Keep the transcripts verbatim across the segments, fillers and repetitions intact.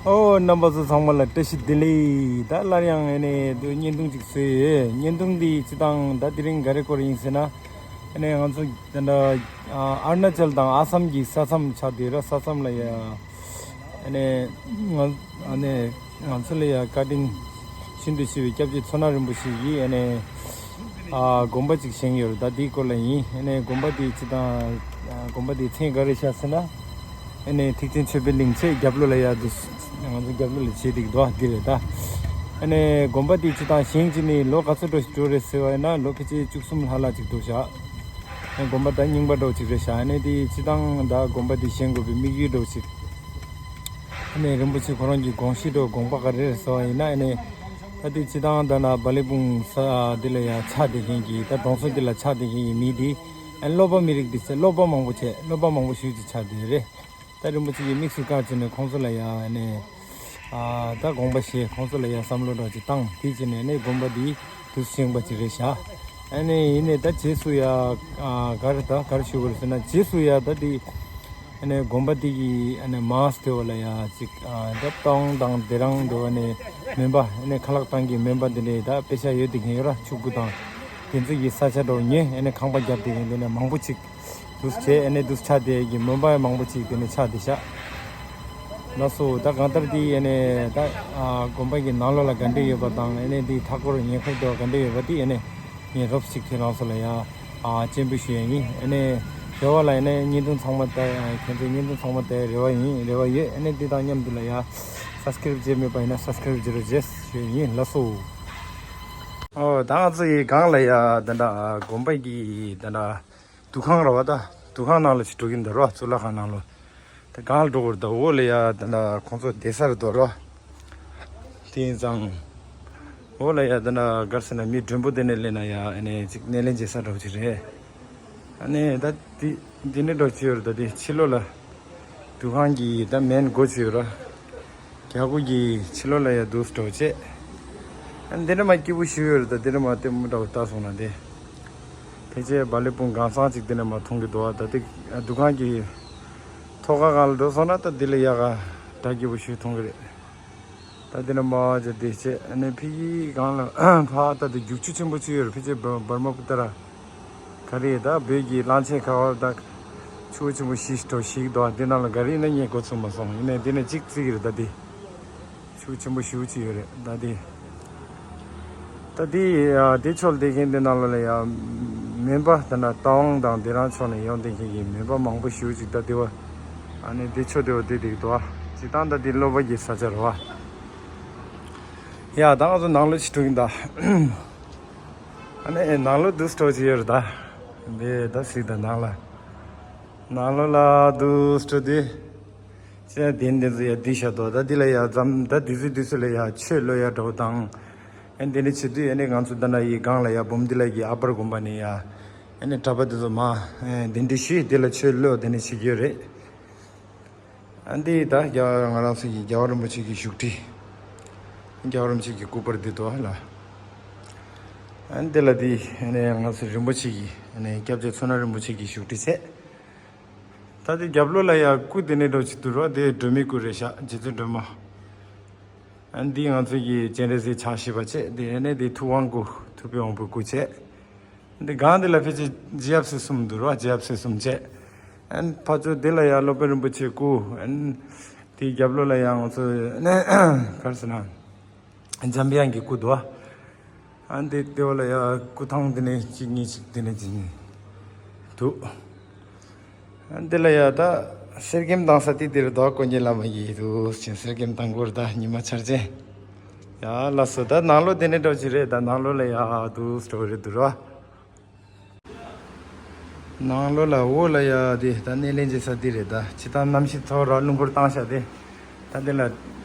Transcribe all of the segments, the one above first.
ཨོ། རྣམ་པ་ཚོ་ཚང་མ་ལ་བཀྲ་ཤིས་བདེ་ལེགས། ད་སླར་ཡང་ཨ་ནི་བརྙན་ཐུང་ཅིག་བཟོས་ཡོད། བརྙན་ཐུང་འདི་སྤྱིར་བཏང་ད་དེ་རིང་ག་རེ་སྐོར་ཡིན་ཟེར་ན། ཨ་ནི་ང་ཚོ་ད་ལྟ་ཨ་ཨ་རུ་ན་ཅལ་དང་ཨ་སམ་གྱི་ས་མཚམས་ཆགས་བསྡད་ར། ས་མཚམས་ལ་ཡ་ཨ་ནི་ང་ཨ་ནི་ང་ཚོ་ལ་ཡ་བཀའ་དྲིན་ཤིན་ཏུ་ཆེ་བའི་སྐྱབས་རྗེ་མཚོ་སྣ་རིན་པོ་ཆེ་གིས་ཨ་ནི་ཨ་དགོན་པ་ཅིག་བཞེངས་ཡོད་རེད། ད་དེའི་སྐོར་ལ་ཡིན། ཨ་ནི་དགོན་པ་དེ་སྤྱིར་བཏང་ཨ་དགོན་པ་དེའི་མཚན་ག་རེ་ཤག་ཟེར་ན། ཨ་ནི་ཐེག་ཆེན་ཆོས་འཕེལ་གླིང་བྱས། རྒྱབ་ལོགས་ལ་ཡ་འདུག་ང་ཚོ་རྒྱབ་ལོགས་ལ་བྱས་འདུག་འདུག་འདི་རེད་ད། ཨ་ནི་དགོན་པ་དེ་སྤྱིར་བཏང་བཞེངས་བྱས་ནས་ལོ་ག་ཚོད་འགྲོ་འགྲོ་རེད་ཟེར་བ་ཡིན་ན། ལོ་ཕལ་ཆེར་བཅུ་གསུམ་ལྷག་ལྷག་ཅིག་འགྲོ་ཤག་ཨ་ནི་དགོན་པ་ད་རྙིང་པ་འདྲ་ཅིག་རེད་ཤག་ཨ་ནི་དེ་སྤྱིར་བཏང་ད་དགོན་པ་དེ་བཞེངས་དགོས་པའི་དམིགས་ཡུལ་འདྲ་ཅིག་ཨ་ནི་རིན་པོ་ཆེ་ཁོ་རང་གི་དགོངས་གཞི་འདྲ་དགོངས་པ་ག་རེ་རེད་ཟེར་བ་ཡིན་ན། ཨ་ནི་ད་དེ་སྤྱིར་བཏང་ད་ན་བ་ལེ་སྤུངས་ས་དེ་ལ་ཡ་ཆགས་བསྡད་མཁན་གྱི། ད་གྲོང་ཚོ་དེ་ལ་ཆགས་བསྡད་མཁན་གྱི་མི་དེ་ཨ་ནི་སློབ་པ་མི་རིགས་དེ་ཚོ་སློབ་པ་མང་པོ་བྱས། སློབ་པ་མང་པོ་ཞེ་ཅིག་ཆགས་བསྡད་རེད། ད་རིན་པོ་ཆེ་གིས་དམིགས་སུ་བཀར་བྱས་ནས་ཁོང་ཚོ་ལ་ཡ་ཨ་ནི་ཨ་ད་དགོངས་པ་བཞེས། ཁོང་ཚོ་ལ་ཡ་བསམ་བློ་འདྲ་ཅིག་བཏང་། དེ་བྱས་ནས་ཨ་ནི་དགོན་པ་འདི་དུས་བཞེངས་པ་ཅིག་རེད་ཤག་ཨ་ནི་ཡིན་ནའི་ད་རྗེས་སུ་ཡ་ཨ་ག་རེ་ད་ག་རེ་ཞུ་དགོས་རེད་ཟེར་ན། རྗེས་སུ་ཡ་ད་དེ་ཨ་ནི་དགོན་པ་འདི་གི་ཨ་ནི་མང་སྟེ་བ་ལ་ཡ་ཅིག་ཨ་ད་ཏོང་དང་དེ་རང་དུ་ཨ་ནི་མོན་པ། ཨ་ནི་ཁ་ལག་ཏང་གི་མོན་པ་འདི་འདྲའི་ད་དཔེ་ཆ་ཡོད་དེ་མཁན་ཡོད་ར། ཕྱུ་གུ་དང་དེ་ཚོ་གི་ས་ཆ་འདྲ་ཉོས། ཨ་ནི་ཁང་པ་བརྒྱབ་དེ་མཁན་དེ་ནས་མང་པོ་ཅིག་དུས་བྱས། ཨ་ནི་དུས་ཆགས་དེ་གི་མོན་པ་མང་པོ་ཅིག་དེ་ནས་ཆགས་དེ་ཤག་ལགས་སོ། ད་གང་ལྟར་དེ་ཨ་ནི་ད་ཨ་དགོན་པ་གི་ནང་ལོགས་ལ་ག་འདྲ་ཡོད་པ་དང་། ཨ་ནི་དེ་མཐའ་སྐོར་ཉེ་འཁོར་དུ་ག་འདྲ་ཡོད་པ་དེ་ཨ་ནི་ངས་རོབ་ཅིག་ཁྱེད་རང་ཚོ་ལ་ཡ་ཨ་སྤྱན་འབུལ་ཞུ་ཡ་ཡིན། ཨ་ནི་རེ་བ་ལ་ཨ་ནི་བརྙན་ཐུང་ཚང་མ་ལྟ། ཁྱེད་ཚོའི་བརྙན་ཐུང་ཚང་མ་ལྟ་རེ་བ་ཡིན། རེ་བ་ཡོད། ཨ་ནི་དེ་དང་མཉམ་དུ་ལ་ཡ་སབ་སི་ཀ་རེབ་བྱས་མེད་པ་ཡིན་ན་སབ་སི་ཀ་རེབ་བྱེད་རོགས་བྱེད་ཞུ་ཡ་ཡིན། ལགས་སོ། ཨོ། ད་ང་ཚོ་ཡི་སྒང་ལ་ཡ་ད་ལྟ་དགོན་པ་གི་ད་ལྟ་འདུ་ཁང་ར་བ། ད་འདུ་ཁང་ནང་ལ་ཅིག་འགྲོ་གིན་འདུག་ར། གཙུག་ལག་ཁང་ནང་ལོ། ད་སྒང་ལ་འགྲོ་དགོས་རེད། ད་འོག་ལ་ཡ་ད་ལྟ་ཁོང་ཚོ་བསྡད་ས་རེད་འདུག་ར། དེ་ཡིན་ཙང་འོག་ལ་ཡ་ད་ལྟ་ག་རེ་ཟེར་ན། མི་མགྲོན་པོ་དེ་ནས་སླེབས་ན་ཡ་ཨ་ནི་ཅིག་སྣེ་ལེན་བྱེད་ས་འདྲ་བོ་ཅིག་རེད། ཨ་ནི་ད་དེ་འདི་འདྲ་འདྲ་བོ་ཅིག་ཡོད་རེད། ད་དེ་ཕྱི་ལོགས་ལ་འདུ་ཁང་གི་ད་མེན་སྒོ་ཅིག་ཡོད་ར། རྒྱ་སྒོ་གི་ཕྱི་ལོགས་ལ་ཡ་འདུག་སེ་འགྲོ་བྱས། ཨ་ནི་འདི་འདྲ་མ་སྐྱིད་པོ་ཞིག་ཡོད་རེད། ད་འདི་འདྲ་མ་ལྟད་མོ་འདྲ་བོ་ལྟ་སོང་ན། དེ་ཕལ་ཆེར་བ་ལེ་སྤུངས་གང་ཚང་ཅིག་འདི་འདྲ་མ་མཐོང་གི་འདུག་ཨ། ད་དེ་འདུ་ཁང་གི་ཐོག་ཁ་སྒང་ལ་འགྲོ་སོང་ན་ད་འདི་ལས་ཡག་ག་སྒྲ་སྐྱིད་པོ་ཞིག་མཐོང་གི་རེད། ད་འདི་ནས་མར་བྱས་ཏེ་བྱས། ཨ་ནི་ཕ་གི་སྒང་ལ་ཕར་ད་དེ་རྒྱུག་ཆུ་ཆེན་པོ་ཅིག་ཡོད་རེད། ཕལ་ཆེར་འབར་འབར་མ་བུ་ཏ་ར་ག་རེ། ད་བོད་ཀྱི་གླང་ཆེན་ཁ་བ། ད་ཆུ་བོ་ཆེན་པོ་བཞི་འགྲོ་ཞིག་འདུག་འདི་ནང་ལ་ག་རེ་ཡིན་ན་ངས་མགོ་ཚོས་མ་སོང་། ཡིན་ནའི་འདི་ནས་གཅིག་བརྩི་གི་རེད། ད་དེ་ཆུ་བོ་ཆེན་པོ་ཞེ་པོ་ཅིག་ཡོད་རེད། ད་དེ་ད་དེ་ཨ་དེ་ཕྱོགས་བསྡད་མཁན་དེ་ནང་ལོགས་ལ་ཡ་མོན་པ། ད་ན་རྟ་དབང་དང་དེ་རང་ཕྱོགས་ནས་ཡོང་བསྡད་མཁན་གྱི་མོན་པ་མང་པོ་ཞེ་པོ་ཅིག་ད་དེ་བ། ཨ་ནི་དེ་ཕྱོགས་དེ་བ་བསྡད་བསྡད་འདུག་ཨ། སྤྱིར་བཏང་ད་དེ་སློབ་པ་གི་ས་ཆ་རེད་བ། ཡ། ད་ང་ཚོ་ནང་ལོགས་ཅིག་འགྲོ་གིན་ད། ཨ་ནི་ནང་ལོགས་འདུག་སེ་འགྲོ་ཅིག་ཡོད་རེད་ད། འདི་ད་གཟིགས་དང་ནང་ལ། ནང་ལོགས་ལ་འདུག་སེ་འགྲོ་དུས། ཅེ་དེ་འདི་ཚོ་ཡ་འདི་ཤ་དོ། ད་འདི་ལ་ཡ་འཛམ་ད་འདི་ཚོ་འདི་ཚོ་ལ་ཡ་ཆོས་ཀློག་ཡ་འདྲ་བོ་དང་། ཨ་འདི་འདྲ་བྱེད་དུས་ཨ་ནི་ང་ཚོ་ད་ན་ཡི་སྒང་ལ་ཡ་འབུམ་སྡེ་ལ་གི་ཨ་པར་དགོན་པ་ནས་ཡ། ཨ་ནི་གྲྭ་པ་འདི་ཚོ་མ་ཨ་འདི་འདྲ་ཞིག་འདི་ལ་ཆོས་ཀློག་འདི་འདྲ་བྱེད་ཀྱི་ཡོད་རེད། ཨ་འདི་ད་རྒྱ་ང་རང་ཚོ་ཡི་རྒྱལ་བ་རིན་པོ་ཆེ་གི་བཞུགས་ཁྲི། རྒྱལ་བ་རིན་པོ་ཆེ་གི་སྐུ་པར་འདི་དོ་ལ། ཨ་འདི་ལ་འདི་ཨ་ནི་ང་ཚོ་རིན་པོ་ཆེ་གི་ཨ་ནི་སྐྱབས་རྗེ་མཚོ་སྣ་རིན་པོ་ཆེ་གི་བཞུགས་ཁྲི་བྱས། ད་དེ་རྒྱབ་ལོགས་ལ་ཡ་སྐུ་དེ་ནས་འགྲོ་ཅིག་འདུག་རོགས། དེ་སྒྲོལ་མའི་སྐུ་རེད་ཤག་རྗེ་བཙུན་སྒྲོལ་མ། ཨ་འདི་ང་ཚོ་གི་སྤྱན་རས་གཟིགས་ཕྱག་བཞི་པ་བྱས། དེ་ཨ་ནི་དེ་ཐུབ་དབང་སྐུ། ཐུབ་པའི་དབང་པོའི་སྐུ་བྱས། འདི་སྒང་འདི་ལ་ཕལ་ཆེར་རྗེ་ཡབ་སྲས་གསུམ་འདུག་རོགས། རྗེ་ཡབ་སྲས་གསུམ་བྱས། ཨ་ཕར་ཕྱོགས་འདི་ལ་ཡ་སློབ་དཔོན་རིན་པོ་ཆེ་སྐུ། ཨ་དེའི་རྒྱབ་ལོགས་ལ་ཡ་ང་ཚོ་ཨ་ནི་ག་རེ་ཟེར་ན། འཇམ་དབྱངས་ཀྱི་སྐུ་འདུག་བ། ཨ་འདི་ལྟེ་བ་ལ་ཡ་སྐུ་ཐང་འདི་ནས་གཅིག་གཉིས། གཅིག་འདི་ནས་གཅིག་གཉིས་འདུག་ཨ་འདི་ལ་ཡ་ད་གསེར་སྐྱེམས་བཏང་ས་དེ་འདིར་འདུག་དཀོན་གཉེར་བླ་མ་ཡི་དུ་ཅན་གསེར་སྐྱེམས་བཏང་གི་ཡོད་རེད། ད་ཉི་མ་འཆར་ཅན། ཡ་ལགས་སོ། ད་ནང་ལོགས་འདི་ནས་འགྲོ་ཅིག་རེད། ད་ནང་ལོགས་ལ་ཡ་འདུག་འགྲོ་གི་རེད་འདུག་ར། ནང་ལོགས་ལ་འོག་ལ་ཡ་དེ་ད་སྣེ་ལེན་བྱེད་ས་དེ་རེད། ད་ཇི་ལྟར་གནམ་གཤིས་ཚ་བ་ར་རླུང་འཁོར་བཏང་ཤག་དེ། ད་དེ་ལ་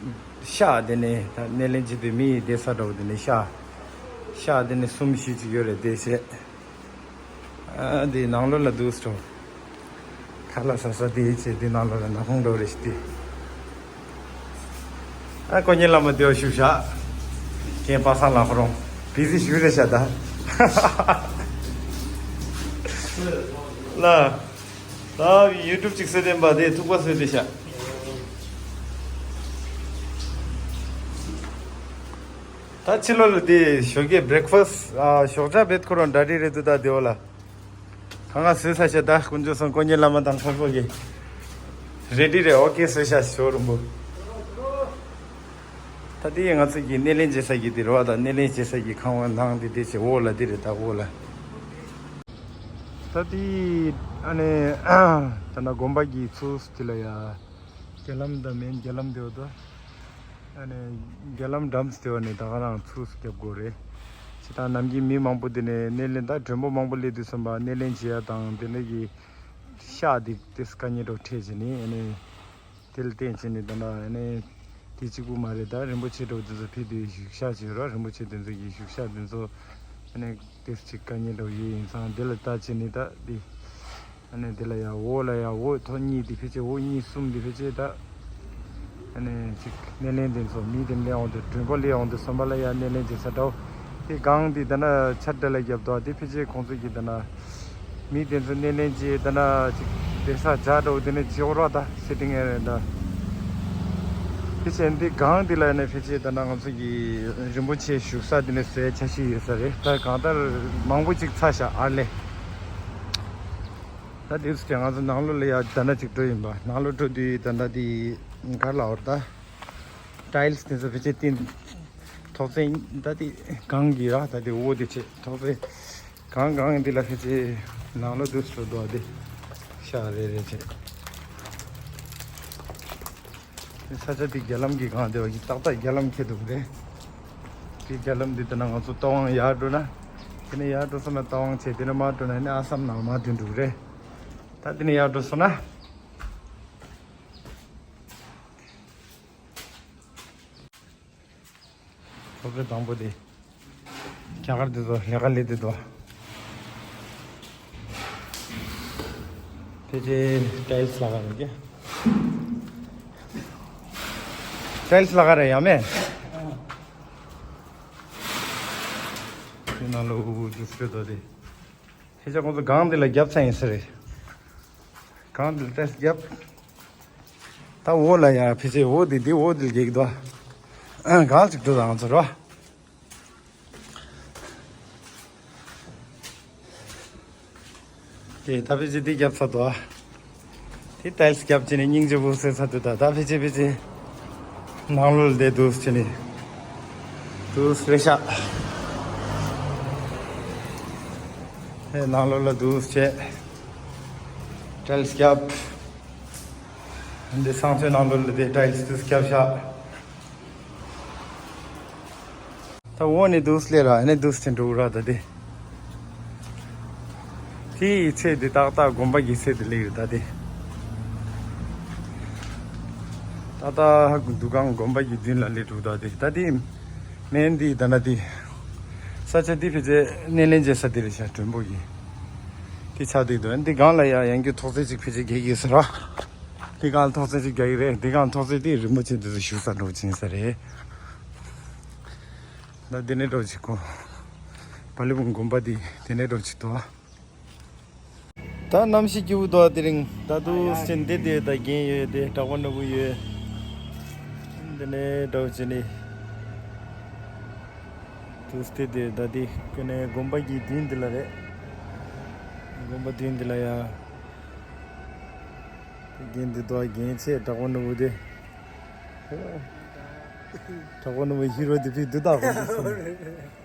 ཤག་དེ་ནས་ད་སྣེ་ལེན་བྱེད་དུས་མི་ཡི་བསྡད་ས་འདྲ་བོ་དེ་ནས་ཤག་ཤག་དེ་ནས་གསུམ་བཞི་ཅིག་ཡོད་རེད། དེ་བྱས། ཨ་དེ་ནང་ལོགས་ལ་འདུག་སེ་འགྲོ། ཁ་ལག་ཟ་ས་དེ་བྱས། དེ་ནང་ལོགས་ལ་ནག་ཁུང་འདྲ་བོ་རེད་ཤག་དེ། ཨ་དཀོན་གཉེར་བླ་མ་དེ་བ་བཞུགས་ཤག་རྒན་པ་སངས་ལགས་ཁོ་རང་བི་ཟི་ཞེ་པོ་རེད་ཤག་ད། ལ། ད་ཡུ་ཊུབ་ཅིག་བཟོས་བསྡད་པ་དེ་ཐུག་པ་བཟོས་བསྡད་ཤག་ད་ཕྱི་ལོགས་ལ་དེ་ཞོགས་ཀས་བྷི་རེག་ཕ་སི་ཨ་ཞོགས་ཇ་བེད་ཁོ་རང་འདྲ་འདྲི་རེད་འདུག་ད་དེ་འོ་ལ། ཁ་ང་བཟོས་ས་ཤ་ད་དཀོན་མཆོག་གསུམ་དཀོན་གཉེར་བླ་མ་དང་ཁོང་ཚོ་གི་རེ་ཌི་རེད། ཨོ་ཀེ་བཟོས་ཤ་ཞོ་རུམ་པོ། ད་དེ་ང་ཚོ་གི་སྣེ་ལེན་བྱེད་ས་གི་དེ་རེད་བ། ད་སྣེ་ལེན་བྱེད་ས་གི་ཁང་བ་ནང་དེ་དེ་ཆེ་འོ་ལ་དེ་རེད། ད་འོ་ལ། ད་དེ་ཨ་ནི་ད་ན་དགོན་པ་གི་ཚུལ་དེ་ལ་ཡ། རྒྱ་ལམ་དང་མིན་རྒྱ་ལམ་དེ་བ་དོ། ཨ་ནི་རྒྱ་ལམ་འགྲམ་དེ་བ་ནི་ད་ག་རང་ཚུགས་རྒྱབ་དགོས་རེད། ཅི་ད་ནམ་རྒྱུན་མི་མང་པོ་དེ་ནས་སྣེ་ལེན་ད་མགྲོན་པོ་མང་པོ་སླེབས་དུས་ཙམ་པ་སྣེ་ལེན་བྱེད་ཡ་དང་དེ་འདྲ་གི་ཤག་དེ་དེ་དཀའ་ངལ་འདྲ་འཕྲད་བྱས་ནི་ཨ་ནི་དེ་ལ་བརྟེན་བྱས་ནི་ད་ན་ཨ་ནི་དེ་གཅིག་པུ་མ་རེད། ད་རིན་པོ་ཆེ་འདྲ་དེ་ཚོ་ཕེབས་དུས་བཞུགས་ཤག་བྱེད་རོགས། རིན་པོ་ཆེ་དེ་ཚོ་གི་བཞུགས་ཤག་དེ་ཚོ་ཨ་ནི་དེ་གཅིག་དཀའ་ངལ་འདྲ་ཡོད། ཡིན་ཙང་དེ་ལ་ལྟ་བྱས་ནི་ད་དེ། ཨ་ནི་དེ་ལ་ཡ་འོག་ལ་ཡ་འོག་ཐོག་གཉིས་དེ་ཕལ་ཆེར་འོག་གཉིས་གསུམ་དེ་ཕལ་ཆེར་ད། ཨ་ནི་ཅིག་སྣེ་ལེན་དེ་ཚོ་མི་དེ་སླེབས་འོང་དུས་མགྲོན་པོ་སླེབས་འོང་དུས་ཙམ་པ་ལ་ཡ་སྣེ་ལེན་བྱེད་ས་འདྲ་བོ། དེ་སྒང་དེ་ད་ན་ཆར་དེ་ལ་བརྒྱབ་འདུག་དེ་ཕལ་ཆེར་ཁོང་ཚོ་གི་ད་ན་མི་དེ་ཚོ་སྣེ་ལེན་བྱེད་ད་ན་ཅིག་བསྡད་ས་བྱ་འདྲ་བོ་དེ་ནས་བྱེད་འོ་ར་ད་སི་ཊིང་ཨེ་རེད་ད། ཕལ་ཆེར་འདི་སྒང་འདི་ལ་ནས་ཕལ་ཆེར་ད་ན་ང་ཚོ་གི་རིན་པོ་ཆེ་བཞུགས་ས་དེ་ནས་བཟོས་འཆར་གཞི་ཡོད་ས་རེད། ད་གང་ལྟར་མང་པོ་ཅིག་ཚ་ཤ་ཨར་ལས། ད་དེ་ཚོ་ང་ཚོ་ནང་ལོགས་ལ་ཡ་ད་ན་ཅིག་འགྲོ་ཡིན་པ། ནང་ལོགས་འགྲོ་དུས་ད་ན་དེ་གར་ལ་འོར་ད་ཊའིལ་སི་དེ་ཚོ་ཕལ་ཆེར་བཏིང་ཐོག་བརྩེགས་ད་དེ་གང་གི་ར་ད་དེ་འོ་དེ་ཆེ་ཐོག་བརྩེགས་གང་གང་འདི་ལ་ཕལ་ཆེར་ནང་ལོགས་དུ་སུ་འགྲོ་དེ་ཤ་རེ་རེ་ཆེ། ས་ཆ་དེ་རྒྱ་ལམ་གྱི་སྒང་དེ་བ་གི་ཏག་ཏག་རྒྱ་ལམ་ཁེལ་འདུག་རེད། དེ་རྒྱ་ལམ་འདི་ལྟ་ན་ང་ཚོ་རྟ་དབང་ཡར་འགྲོ་ན། དེ་ནས་ཡར་འགྲོ་སོང་ན་རྟ་དབང་བྱས། དེ་ནས་མར་འགྲོ་ན་ཨ་ནི་ཨ་སམ་ནང་མར་ཐོན་འགྲོ་གི་རེད། ད་དེ་ནས་ཡར་འགྲོ་སོང་ན། ཐོག་ཚད་དང་པོ་དེ། རྒྱ་གར་དེ་ཚོ་ལས་ཀ་ལས་དེ་ཚོ། དེ་རྗེས་ཊའིལ་སི་ལག་ཁ་རེད་ཀྱི། ཊའིལ་སི་ལག་ཁ་རེད་ཡ་མེད། དེ་ནང་ལོགས་འུ་འུ་ཅུ་སྤྲོད་དོ་དེ། ཁྱེད་ཅག་ཁོང་ཚོ་སྒང་འདི་ལ་རྒྱབ་ཚར་ཡིན་ས་རེད། སྒང་འདི་ལ་ཏེས་རྒྱབ། ད་འོག་ལ་ཡ་ཕལ་ཆེར་འོག་འདི་འདི་འོག་འདི་ལ་རྒྱག་གི་འདུག་ཨ། གང་ཅིག་འགྲོ་དང་ང་ཚོ་རོ། དེ་ད་ཕལ་ཆེར་འདི་རྒྱབ་ཚར་འདུག་ཨ། དེ་ཊའིལ་སི་རྒྱབ་བྱས་ནས་སྙིང་རྗེ་པོ་བཟོས་ཚར་འདུག་ད་ད་ཕལ་ཆེར་ཕལ་ཆེར་ནང་ལོགས་ལ་བསྡད་འདུག་བྱས་ནས་འདུག་རེད་ཤག་དེ་ནང་ལོགས་ལ་འདུག་བྱས་ཊའིལ་སི་རྒྱབ། འདི་ཚང་མཚོའི་ནང་ལོགས་ལ་དེ་ཊའིལ་སི་འདུག་རྒྱབ་ཤག་ད་འོག་ནས་འདུག་སླེབས་ར་ཨ་ནི་འདུག་ཐེན་འགྲོ་ར་ད་དེ། དེའི་ཚེ་འདི་ཏག་ཏག་དགོན་པ་གི་ཚེ་འདི་སླེབས་ཡོད་ད་དེ། ཏག་ཏག་འདུ་ཁང་དགོན་པ་གི་མདུན་ལ་སླེབས་འགྲོ་ད་དེ་ད་དེ། མེན་འདི་ད་ན་དེ། ས་ཆ་འདི་ཕལ་ཆེར་སྣེ་ལེན་བྱེད་ས་དེ་རེད་ཤག་མགྲོན་པོ་གི། དེ་ཆགས་བསྡད་འདུག་འདི་སྒང་ལ་ཡ་ཡང་གི་ཐོག་ཚད་ཅིག་ཕལ་ཆེར་རྒྱག་གི་ཡོད་ས་ར། འདི་སྒང་ལ་ཐོག་ཚད་ཅིག་རྒྱག་གི་རེད། འདི་སྒང་ཐོག་ཚད་དེ་རིན་པོ་ཆེ་འདི་ཚོ་བཞུགས་ས་འགྲོ་ཕྱིན་ས་རེད། ད་དེ་ནས་འགྲོ་ཅིག་གོ། བ་ལི་བུང་དགོན་པ་དེ་དེ་ནས་འགྲོ་ཅིག་ཏོ། ད་གནམ་གཤིས་སྐྱིད་པོ་འདུག་དེ་རིང་ད་དུ་སེ་འདི་དེ་ད་རྒན་ཡོད་དེ་གྲགས་པ་ནོར་བུ་ཡོད། དེ་ནས་འགྲོ་ཅིག་ནི། དུ་སྟེ་དེ་ད་དེ་ཀ་ནས་དགོན་པ་གི་མདུན་དེ་ལ་རེད། དགོན་པ་མདུན་དེ་ལ་ཡ། རྒན་འདི་དོ་རྒན་ཆེ་གྲགས་པ་ནོར་བུ་དེ། གྲགས་པ་ནོར་བུ་ཧི་རོ་དེ་ཕི་འདི་དག་གོ་འདི་སོང་།